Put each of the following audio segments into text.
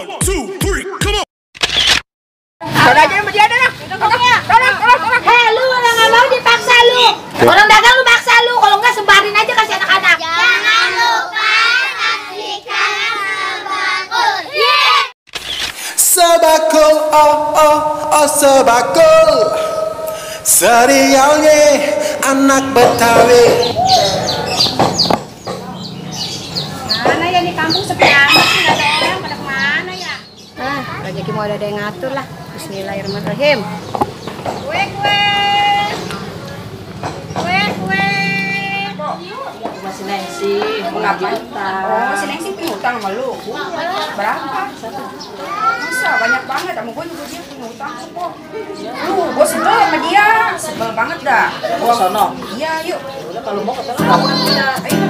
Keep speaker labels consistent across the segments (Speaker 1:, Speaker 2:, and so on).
Speaker 1: 1, 2, 3, come on.
Speaker 2: Udah aja sama dia deh. Tolong.
Speaker 3: Hei, lu orang nggak mau dipaksa lu. Orang dagang lu paksa lu, kalau nggak sebarin aja kasih anak-anak.
Speaker 4: Jangan lupa saksikan Sebakul.
Speaker 5: Sebakul, oh sebakul. Serialnya anak Betawi.
Speaker 3: Mana ya di kampung sepi amat sih, nggak ada orang, pada kemana ya? Rezeki mau ada yang ngatur lah. Bismillahirrahmanirrahim. Kue.
Speaker 2: Masih Nengsi, ngapain? Masih Nengsi punya utang sama lu. Berapa? Masa banyak banget, sama gue juga dia punya utang kok. Gue sebel sama dia, sebel banget dah. Gua sono. Iya, yuk. Udah kalau mau ketemu sama dia. Ayo.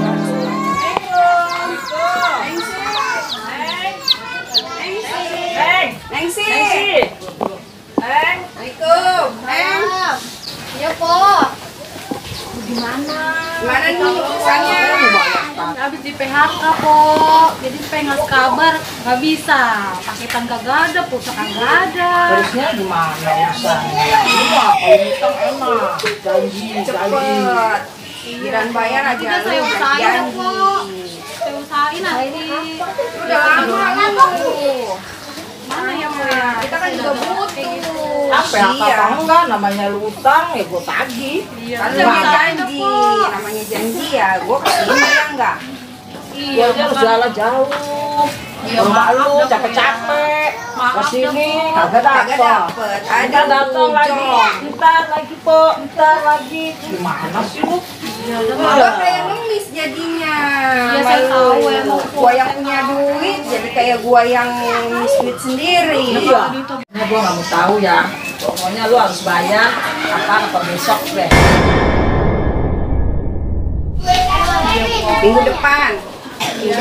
Speaker 2: Nengsi. Assalamualaikum.
Speaker 3: Ya, Po.
Speaker 2: Gimana nih urusannya?
Speaker 6: Habis di PHK, Po. Jadi pengen ngasih kabar, nggak bisa. Paketan kagak ada, pulsa kagak ada.
Speaker 2: Terusnya gimana urusannya? Kalau utang enak, janji. Cepet. Giliran bayar aja
Speaker 6: Udah saya usahain, Po. Saya usahain nanti.
Speaker 2: Udah lama
Speaker 6: Mana ya, Po ya?
Speaker 2: Kita kan juga butuh.
Speaker 7: Apa enggak namanya lu utang ya gue tagih.
Speaker 6: Iya.
Speaker 2: Kan
Speaker 6: Saya
Speaker 2: namanya
Speaker 6: usahain,
Speaker 2: janji,
Speaker 6: Po.
Speaker 2: namanya janji ya. Gue kesini ya enggak.
Speaker 6: Iya,
Speaker 7: Dia harus jalan jauh.
Speaker 6: Iya,
Speaker 7: Rumah
Speaker 6: maaf
Speaker 7: lu
Speaker 6: dah, Po.
Speaker 7: capek-capek.
Speaker 6: Maaf
Speaker 7: Kesini
Speaker 6: dah, Po.
Speaker 7: kagak
Speaker 2: Kagak
Speaker 7: dapet.
Speaker 2: dapet.
Speaker 7: Kita datang lagi,
Speaker 2: ujung.
Speaker 7: ntar lagi, gimana sih lu?
Speaker 2: Gua kayak ngemis jadinya.
Speaker 6: Iya, saya tahu emang, Po.
Speaker 2: Gua yang punya duit, jadi kayak gua yang ngemis duit sendiri.
Speaker 7: Iya. Nah, gua nggak mau tahu ya. Pokoknya lu harus bayar apa besok deh.
Speaker 2: Minggu depan.
Speaker 6: Ya,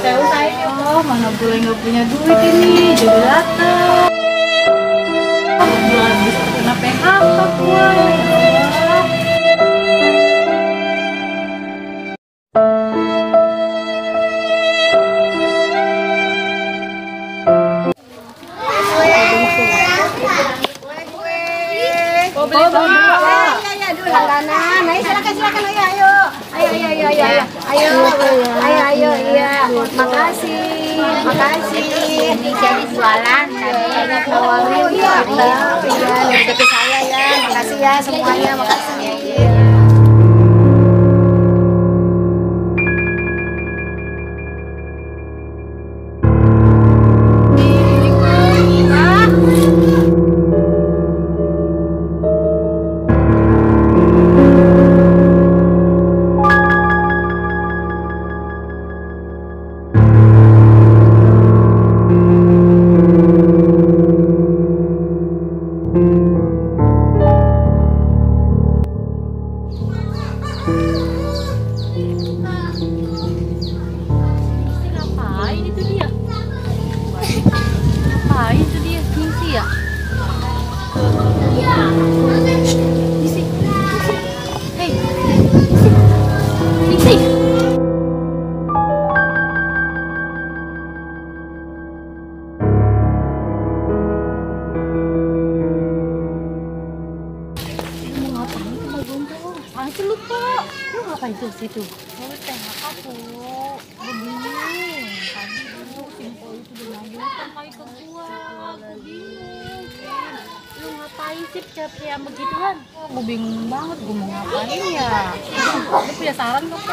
Speaker 6: saya usahain ya, Po. Mana gue nggak punya duit ini, jadi datang. Gue habis kena PHK gue.
Speaker 3: Langganan. Ayo silakan. Ayo. Iya. Makasih.
Speaker 4: Ini jadi jualan tadi
Speaker 3: Nawarin ya. Iya, rezeki saya ya. Makasih ya semuanya. Makasih.
Speaker 6: Ngapain tuh situ? Mau PHK, Po. Gue bingung. Tadi dulu Simpo itu udah ngajukan kali ke gua. Gue bingung. Lu ngapain sih percaya sama begituan? Gue bingung banget. Gue mau ngapain ya? Lu punya saran gak, Po?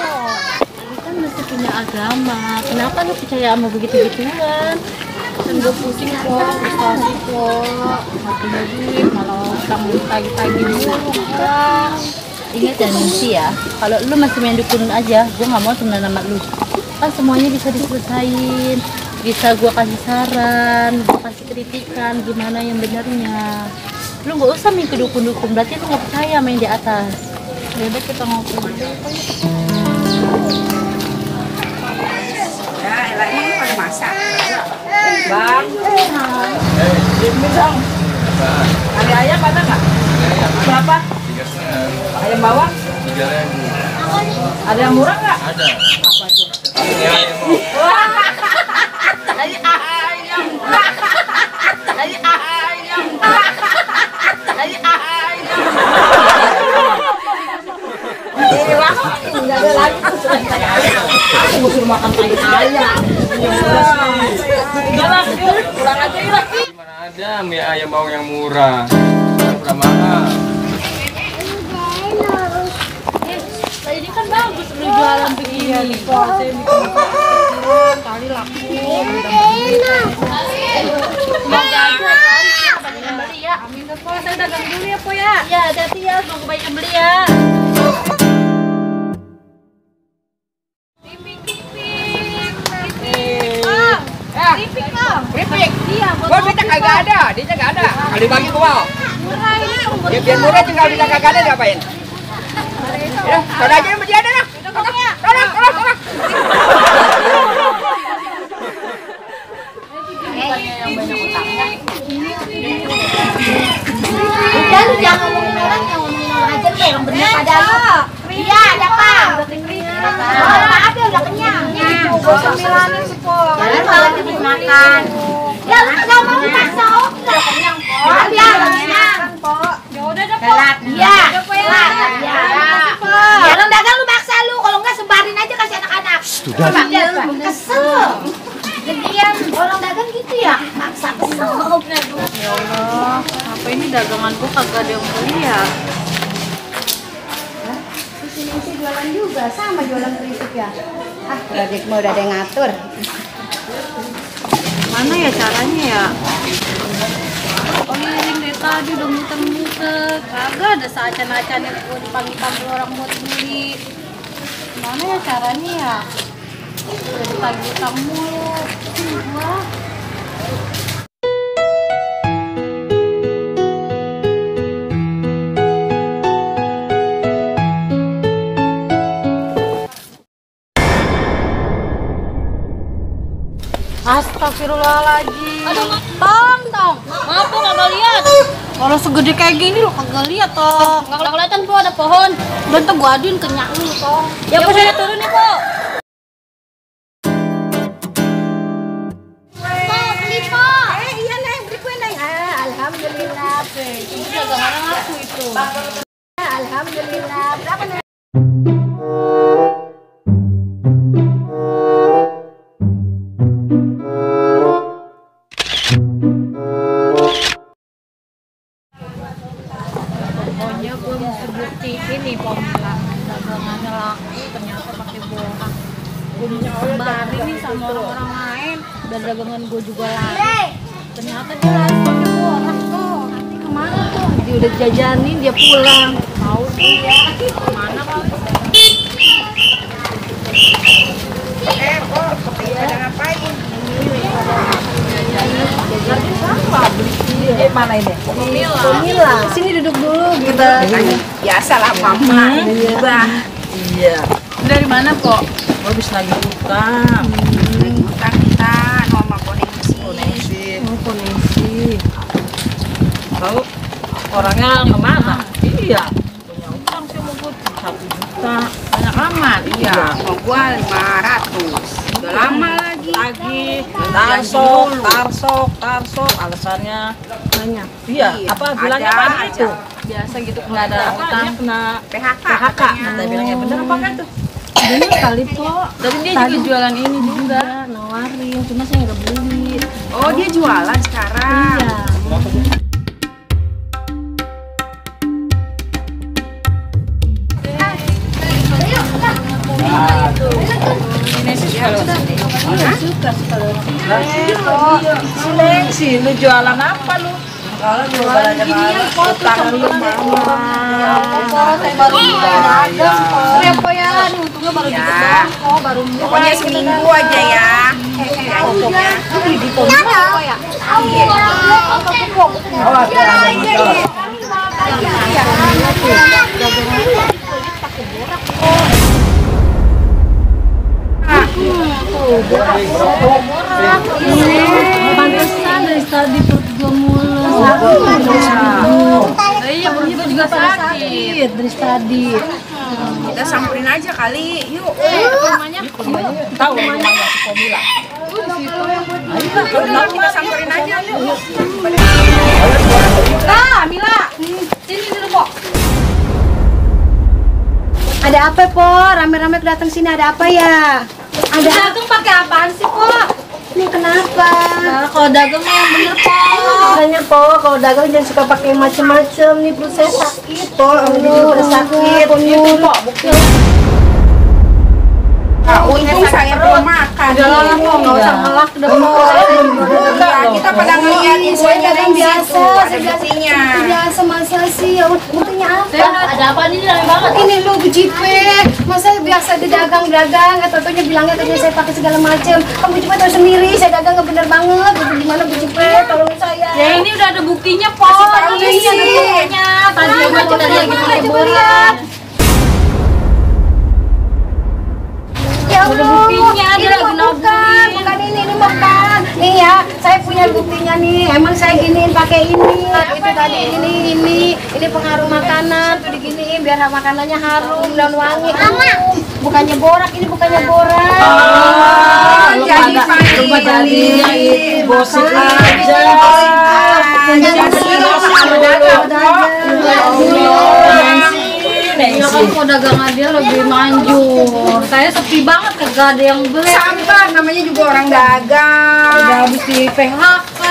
Speaker 6: Lu kan mesti punya agama. Kenapa lu percaya sama begitu-gituan? Kan gue pusing, Po. Frustasi, Po. Gak punya duit, malah utang tagih-tagih dulu.
Speaker 8: Ingat ya Ningsi ya, kalau lu masih main dukun aja, gue nggak mau temenan sama lu. Kan semuanya bisa diselesain, bisa gue kasih saran, gue kasih kritikan gimana yang benarnya. Lu nggak usah main ke dukun-dukun, berarti lu nggak percaya main di atas.
Speaker 6: Yaudah kita ngobrol aja.
Speaker 2: Ya, elaknya lu pada masak.
Speaker 7: Bang, ini dong. Ada ayam ada nggak? Berapa? 3,5. Ayam bawang? 3.000. Ada yang murah nggak? Ada. Apa tuh? Wah, ayam. Enggak ada lagi tuh selain tai ayam. Aku suruh makan tai ayam. Jalan, pulang aja ya.
Speaker 1: Mana ada mie ayam bawang yang murah? Udah mahal.
Speaker 8: Ini kan bagus lu jualan begini. Saya bikin kali laku. Semoga aja kan banyak yang beli ya. Amin po, saya dagang dulu ya po ya. Iya, hati-hati ya, semoga banyak yang beli ya.
Speaker 2: Keripik. Iya, gua minta kagak ada, dia kagak ada. Kali bagi gua.
Speaker 8: Murah ini kan.
Speaker 2: Ya biar murah tinggal bilang kagak ada diapain? Ya, kalau aja yang dia ada dah. Tolong.
Speaker 4: Udah lu jangan ngomongin orang, yang ngomongin orang aja lu yang bener pada lu. Iya, ada apa? Maaf ya udah kenyang.
Speaker 3: Gua sembilanin sih, Po.
Speaker 4: Jangan malah diberi makan. Ya lu nggak mau paksa udah kenyang, Po. Ya udah kenyang.
Speaker 3: Ya udah dah, Po.
Speaker 4: Telat. Iya. Telat. Ya.
Speaker 3: Po.
Speaker 4: Ya lu dagang lu maksa lu, kalau enggak sebarin aja kasih anak-anak. Sudah. Kesel. Gedean orang dagang gitu ya, maksa kesel.
Speaker 8: Ya Allah, apa ini daganganku kagak ada yang beli ya?
Speaker 3: Sini sih jualan juga, sama jualan keripik ya. Ah, proyek mah udah ada yang ngatur.
Speaker 8: Mana ya caranya ya? Keliling dari tadi udah muter-muter, kagak ada seacan-acan yang gue dipanggil-panggil orang buat beli. Mana ya caranya ya? Udah ditagih utang mulu. Wah. Astagfirullahaladzim. Aduh, tong. Maaf po, kagak lihat. Kalau segede kayak gini lo kagak lihat toh. Nggak kelihatan po, ada pohon. Dan tuh gua aduin kenyang lu toh. Ya po, saya turun ya po.
Speaker 3: Iya, Neng, beri kue, Neng. Alhamdulillah.
Speaker 8: Ini dagangan aku itu.
Speaker 3: Alhamdulillah. Berapa, Neng?
Speaker 8: Pokoknya gue mesti buktiin nih Pomila dagangannya laku ternyata pakai bohong. Gue mesti sebarin nih sama orang-orang lain dan dagangan gue juga laku. Ternyata dia laku pakai bohong tuh. Nanti kemana tuh? Dia udah jajanin dia pulang. Tahu dia kemana kali?
Speaker 2: Kok pada ngapain?
Speaker 7: Jajan sama beli ini mana ini?
Speaker 8: Pomila. Sini duduk dulu kita.
Speaker 2: Biasa lah mama.
Speaker 7: Iya.
Speaker 8: Dari mana kok?
Speaker 7: Habis lagi utang.
Speaker 2: Utang kita mama koneksi.
Speaker 7: Koneksi. Tahu orangnya kemana? Iya. Punya utang sih mau gue 1 juta. Banyak amat.
Speaker 2: Iya, mau gua 500. Udah lama lagi.
Speaker 7: Tarsok. Alasannya
Speaker 8: Banyak.
Speaker 7: iya. Apa bilangnya
Speaker 2: ada
Speaker 7: apa itu?
Speaker 8: Biasa gitu
Speaker 7: Nggak ada utang kena
Speaker 2: PHK.
Speaker 7: Kata bilangnya bener apa kan tuh?
Speaker 8: Bener kali po.
Speaker 7: Tapi dia juga jualan ini juga.
Speaker 8: Nawarin, cuma saya nggak beli.
Speaker 2: Oh, dia jualan sekarang.
Speaker 8: Iya.
Speaker 7: Si lu jualan apa lu? Jualan utang lu mama.
Speaker 8: Saya baru dagang. Ya po ya, nih untungnya baru dikit doang kok, baru mulai.
Speaker 2: Pokoknya seminggu aja ya. Janjinya.
Speaker 8: Di Pomila po ya. Pantesan dari tadi perut gue mulu. Iya, perut gue juga sakit dari tadi.
Speaker 2: Kita samperin aja kali. Yuk.
Speaker 8: Rumahnya
Speaker 7: Tahu rumahnya si Pomila.
Speaker 2: Kita samperin aja yuk.
Speaker 3: Mila, sini dulu, Po. Ada apa, Po? Rame-rame datang sini, ada apa ya? Ada dagang pakai apaan sih, Po? Ini kenapa?
Speaker 8: Nah, kalau dagang mah yang bener, Po.
Speaker 3: Makanya, Po, kalau dagang jangan suka pakai macem-macem. Nih perut saya sakit, Po. Udah sakit. Itu, Po.
Speaker 2: Untung saya belum makan.
Speaker 3: Udah lah, Po, nggak usah ngelak. Udah, Po.
Speaker 2: Kita pada ngeliatin
Speaker 3: Saya dagang biasa.
Speaker 2: Ada buktinya.
Speaker 3: Biasa, masa sih? Ya, buktinya apa?
Speaker 8: Ada apa nih rame banget?
Speaker 3: Ini lu bujipe, masa biasa didagang-dagang, atau-ataunya bilangnya kerja saya pakai segala macam. Kamu bujipe tahu sendiri, saya dagang nggak bener banget. Gimana bujipe, tolong saya.
Speaker 8: Ya ini udah ada buktinya, Po.
Speaker 3: Iya
Speaker 8: Ini ada
Speaker 3: sih.
Speaker 8: buktinya. Tadi
Speaker 3: Mana,
Speaker 8: aku
Speaker 3: coba
Speaker 8: tadi lagi
Speaker 3: lihat,
Speaker 8: pakai
Speaker 3: coba
Speaker 8: bola.
Speaker 3: lihat. Ya
Speaker 8: Udah
Speaker 3: Allah,
Speaker 8: buktinya, dia
Speaker 3: ini
Speaker 8: lagi
Speaker 3: mah bukan, bukan ini bukan. Nih ya, saya punya buktinya nih. Emang saya giniin pakai ini. Itu tadi ini pengaruh makanan tuh diginiin biar makanannya harum dan wangi. Bukannya borak, ini bukannya borak.
Speaker 2: Jadi
Speaker 7: Coba jadi gosip aja.
Speaker 8: Ya kan mau dagangan dia lebih manjur. Saya sepi banget, kagak ada yang beli.
Speaker 2: sabar, namanya juga orang dagang.
Speaker 8: Udah habis di PHK.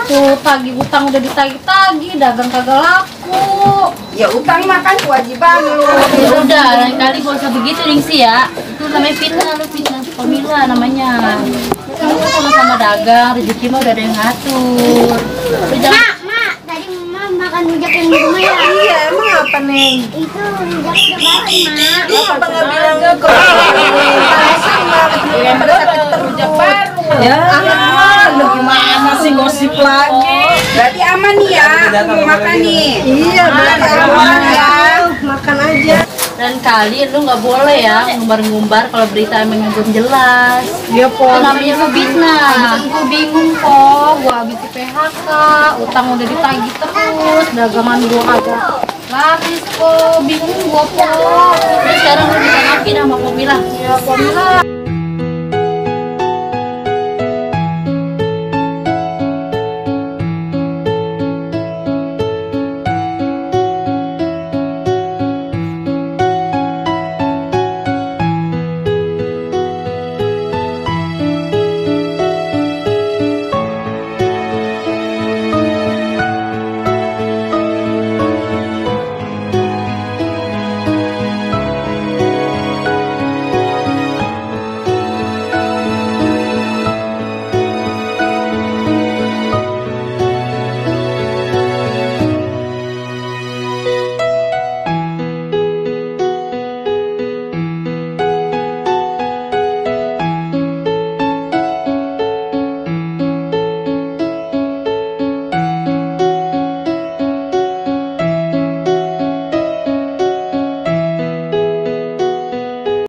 Speaker 8: Tuh tagih utang udah ditagih-tagih, dagang kagak laku.
Speaker 2: Ya utang makan kewajiban lu.
Speaker 8: Ya udah, lain kali gak usah begitu Ningsi ya. Itu namanya fitnah, lu fitnah pemilah namanya. Kamu kan sama-sama dagang, rezeki mah udah ada yang ngatur. Lu jangan
Speaker 4: Mak, tadi Mama makan rujak yang di rumah ya?
Speaker 2: Iya, emang apa nih?
Speaker 4: Itu rujak udah basi, Mak.
Speaker 2: Apa nggak bilang ke pada saat kita rujak baru.
Speaker 7: Ya, lu gimana sih gosip lagi?
Speaker 2: Berarti aman nih ya, mau makan nih.
Speaker 7: Iya,
Speaker 2: Berarti aman ya.
Speaker 3: Makan aja.
Speaker 8: dan kali lu nggak boleh ya ngumbar-ngumbar kalau berita emang yang belum jelas.
Speaker 3: Dia Po.
Speaker 8: Itu namanya fitnah.
Speaker 3: Gue bingung kok, gue habis di PHK, utang udah ditagih terus, dagangan gue kagak laris kok, bingung gue kok.
Speaker 8: Terus sekarang lu bisa ngapain sama Pomila?
Speaker 3: Ya, Pomila.